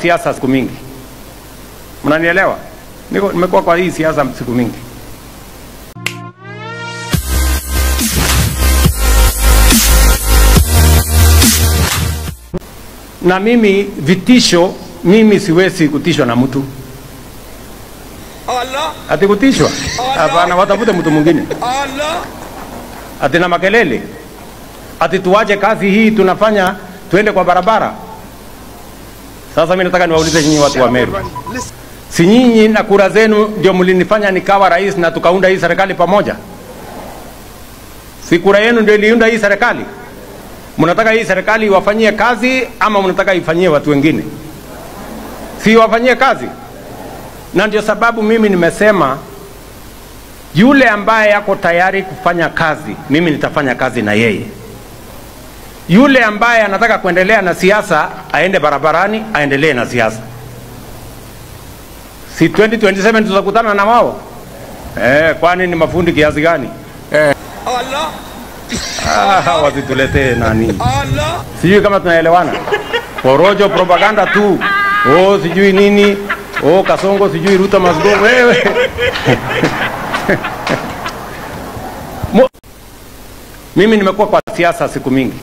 siasa siku mingi. Mnanielewa? Nimekuwa kwa hii siasa siku mingi. Na mimi vitisho, mimi siwezi kutishwa na mtu. Allah. Ati kutishwa? Hapana, watafute mtu mwingine. Allah. Ati na makelele. Ati tuache kazi hii tunafanya tuende kwa barabara. Sasa mimi nataka niwaulize nyinyi watu wa Meru. Si nyinyi na kura zenu ndio mlinifanya nikawa rais na tukaunda hii serikali pamoja? Si kura yenu ndio iliunda hii serikali? Mnataka hii serikali iwafanyie kazi ama mnataka ifanyie watu wengine? Si iwafanyie kazi? Na ndio sababu mimi nimesema yule ambaye yako tayari kufanya kazi, mimi nitafanya kazi na yeye. Yule ambaye anataka kuendelea na siasa, aende barabarani, aendelee na siasa. Si 2027 tutakutana na wao? Kwani ni mafundi kiasi gani? Allah. Wasituletee nani. Allah. Sijui kama tunaelewana. Porojo propaganda tu. Oh, sijui nini. Oh, Kasongo sijui Ruto must go. Wewe. Mimi nimekuwa kwa siasa siku mingi.